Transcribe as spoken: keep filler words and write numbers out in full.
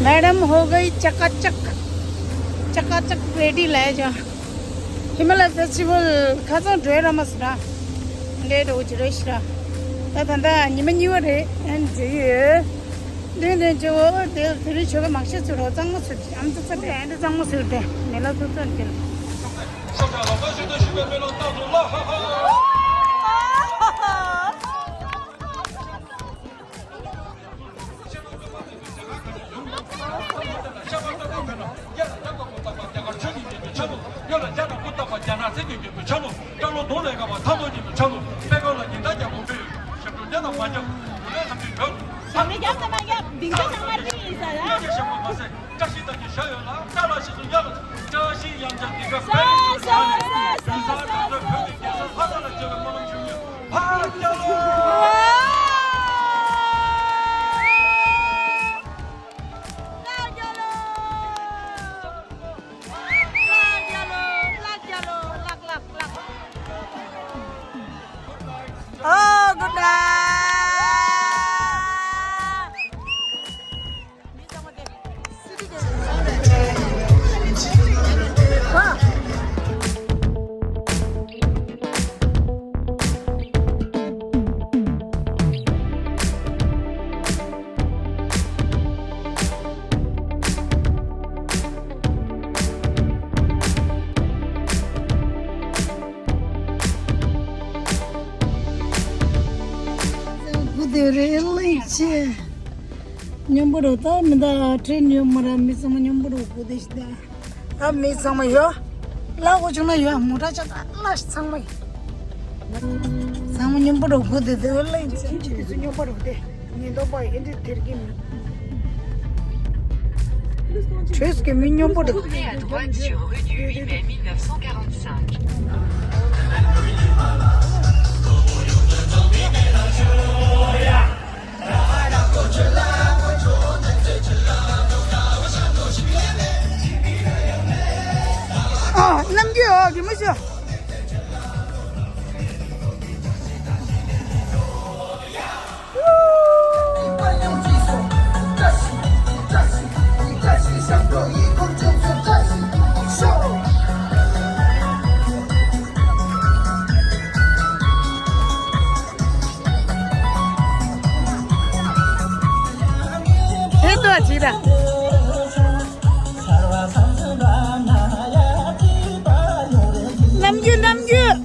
मैडम हो गई चकाचक। चकाचक रेडी लाया जा। हिमालय फेस्टिवल खत्म ड्रे रमा सरा। डेट हो जुरे शरा। ता तंदा निम निवरे एन जुये। दिन दिन जो वो दिल दिल छोके मक्से सुरो चंग सुर। हम तो सब एंड चंग सुर दे। मेला तो चल दिल। བཀྲ་ཤིས་བདག་གིས་བཞག་ཡོད་ལ། བཀྲ་ལ་ཞིག་ཏུ་ཡོད། བཀྲ་ཤིས་ཡང་བྱ་འདི་ག་བོད་ཀྱི་རྒྱལ་ས་ལྷ་ས་ལ་བྱེད་པའི་སྨོན་ལམ་ཞུ་ཡོད། ཕར་རྒྱལ་ལོ། ལྷ་རྒྱལ་ལོ། ལྷ་རྒྱལ་ལོ། ལྷ་རྒྱལ་ལོ། ལྷ་རྒྱལ་ལོ། ལྷ་རྒྱལ་ལོ། ལྷ་རྒྱལ་ལོ། ལྷ་རྒྱལ་ལོ། Oh, good night. སྒུག་བསྡད་རེད་གླེང་ཆེ། སྙོམས་པོ་རུ་ད་མི་འདའ་ཁྲེལ་སྙོམས་མོ་ར། མི་ཚང་མ་སྙོམས་པོ་རུ་སྒུག་བསྡད་ཤི་ད། ད་མི་ཚང་མ་ཡོད། ལ་འོ་བྱུང་ན་ཡོད། མོ་ཊ་ཆ་ད་ལ་ཚང་མ་ཡོད། ཚང་མ་སྙོམས་པོ་རུ་སྒུག་བསྡད་དེ་གླེང་ཆེ། ཁྱིམ་གྱི་མི་ཚོ་སྙོམས་པོ་རུ་བསྡད། ཉེན་རྟོག་པ་ཡིས་འདི་དེར་གྱི་མི། ཆོས་ཀྱི་མི་སྙོམས་པོ་འདུག Tournez à droite sur rue du huit mai mille neuf cent quarante-cinq. ཨ། རྣམ་རྒྱུན་ཨ་གི་མི་ཤོ། དེ་ལྟོས་ཅིག་ར། རྣམ་རྒྱུན་རྣམ་རྒྱུན།